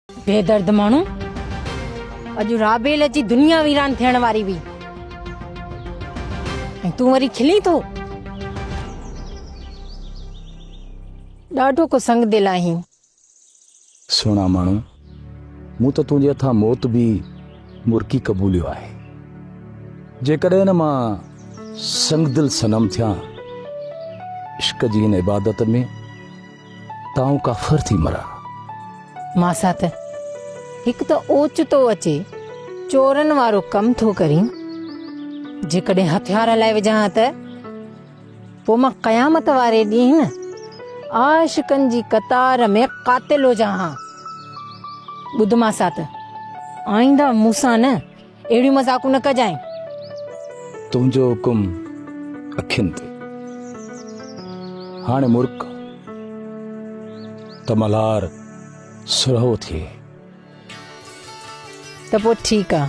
بي درد ماڻهو، اڄ رابيل جي دنيا ويران ٿيڻ واري هئي ۽ تون وري کلين ٿو. ڏاڍو ڪو سنگ دل آهين. سهڻا ماڻهو، مون ته تنهنجي هٿان موت به مرڪي قبوليو آهي. جيڪڏهن نه مان سنگدل صنم ٿيان، عشق جي هن عبادت ۾ ته آئون ڪافر ٿي مران. ماسات، هڪ ته اوچتو اچي چورن وارو ڪم ٿو ڪرين. جيڪڏهن هٿيار هلائي وجهان ها ته پوء مان قيامت واري ڏينهن نه عاشقن جي قطار ۾ قاتل هجان ها. ٻڌ ماسات، آئنده مون سان نه اهڙيون مذاقون نه ڪجانء. تنهنجو حڪم اکين تي. هاڻي مرڪ ته ملهار سرهو ٿئي. ته پوء ٺيڪ آ.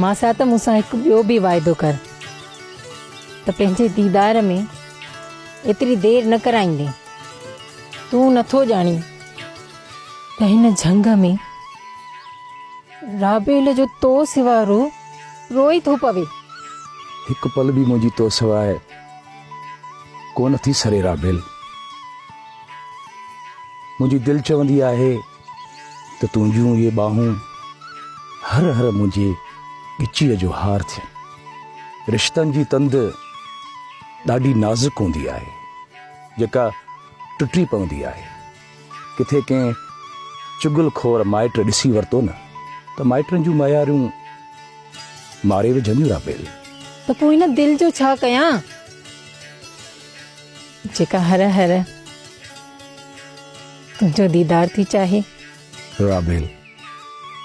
ماسات مون سان هڪ ٻيو به واعدو ڪر ته پنهنجي ديدار ۾ ايتري دير نه ڪرائيندين. تون نٿو ڄاڻين ته هن جهنگ ۾ رابيل جو تو سوا روح روئي ٿو پوي. هڪ پل به منهنجي تو سواء ڪونه ٿي سري رابيل. منهنجي دل چوندي آهي ته تنهنجون اهي ٻانهون هر هر منهنجي ڳچيء جو هار ٿين. رشتن جي تند ڏاڍي نازڪ هوندي آهي، جيڪا ٽٽي پوندي آهي. ڪٿي ڪنهن چغل خور مائٽ ڏسي ورتو نه ته مائٽن جون مياريون ماري وجهنديون رابيل. ته پوء هن دل جو ڇا ڪيان، جيڪا هر هر تنهنجو ديدار ٿي چاهي. رابيل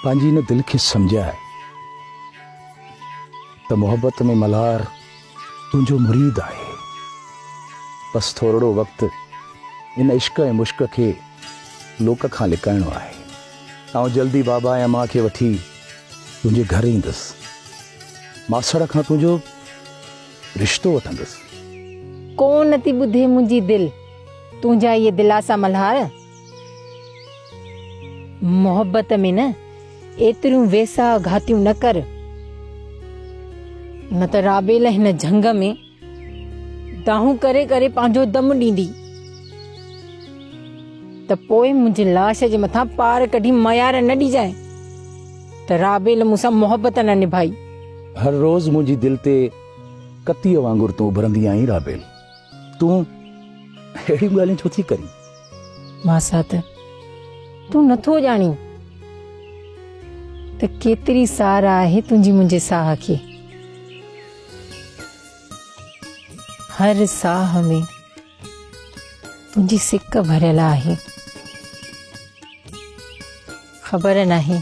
پنهنجي هن دل کي سمجهاء ته محبت ۾ ملهار تنهنجو مريد آهي. بس ٿورڙو وقت ان عشق ۽ مشڪ کي لوڪ کان لڪائڻو آهي. آئون جلدي بابا ۽ امان کي وٺي تنهنجي گهر ايندس. ماسڙ کان تنهنجو رشتو وٺندس. ڪونه ٿي ٻڌي منهنجي دل تنهنجا اهي دلاسا ملهار. محبت ۾ نه ايتريون ويساهه گهاتيون نه ڪر، نه ته رابيل هن جهنگ ۾ دانهون ڪري ڪري پنهنجو دم ڏيندي ته پوء منهنجي لاش جي مٿان پار ڪڍي ميار نه ڏجانء ته رابيل مون سان محبت نه نڀائي. هر روز منهنجي دل تي ڪتيء وانگر تون اڀرندي آهين رابيل. تون اهڙيون ڳالهيون ڇو ٿي ڪرين؟ ماسات، تون نٿو ڄاڻين ته ڪيتري سار آهي تنهنجي منهنجي ساهه کي. هر ساهه ۾ تنهنجي سڪ ڀريل آهي. خبر ناهي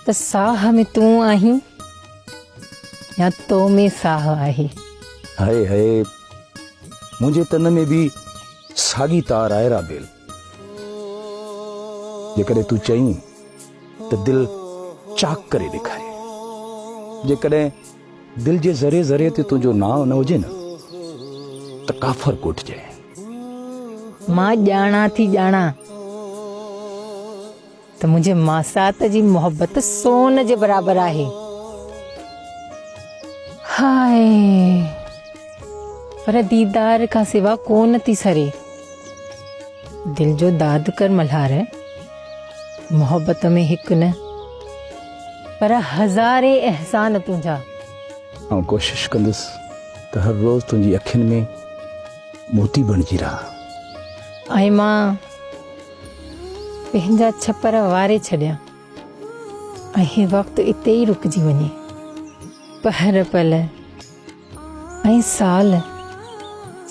ته ساهه ۾ تون آهين يا تو ۾ ساهه آهي. هئي هئي منهنجي تن ۾ به ساڳي تار آهي رابيل. جيڪڏهن تون چئين ته دل چاڪ ڪري ڏيکاري. جيڪڏهن دل جي ذري ذري تي تنهنجو نانء نه هجي نه ته ڪافر ڪوٺجانء. مان ڄاڻان ٿي ڄاڻان ته منهنجي ماسات جي محبت سون جي برابر آهي. هاء! پر ديدار کان سوا ڪونه ٿي سري. دل جو داد ڪر ملهار، محبت ۾ هڪ نه پر هزارين احسان تنهنجا. آئون ڪوشش ڪندس ته هر روز تنهنجي اکين ۾ موتي بڻجي رهان. ۽ مان پنهنجا ڇپر واري ڇڏيان ۽ هي وقت اتي ئي رڪجي وڃي. پهر پل ۽ سال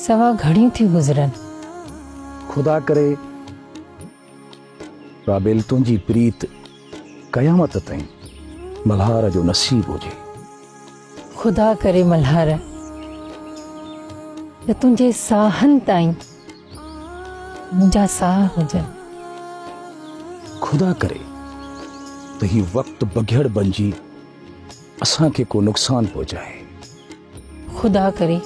سوا گهڙيون ٿيون گذرن. خدا ڪري رابيل تنهنجي پريت قيامت تائين ملهار جو نصيب هجي. خدا ڪري ملهار ته تنهنجي ساهن تائين منهنجا ساهه هجن. خدا ڪري ته هي وقت بگهڙ بنجي اسان کي ڪو نقصان پهچائي. خدا ڪري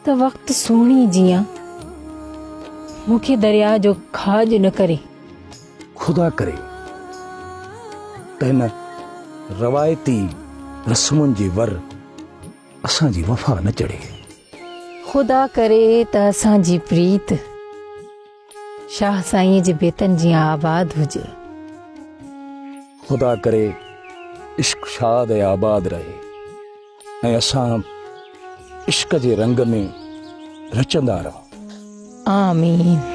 ته وقت سهڻي جيان مون کي درياء جو کاڄ نه ڪري. خدا ڪري ته هن روايتي رسمن جي ور اسان جي وفا نه چڙهي. خدا ڪري ته اسان جي پريت شاهه سائينء جي بيتن جيان آباد هجي. خدا ڪري عشق شاد ۽ آباد رهي ۽ اسان عشق جي رنگ ۾ رچندا رهون. آمين.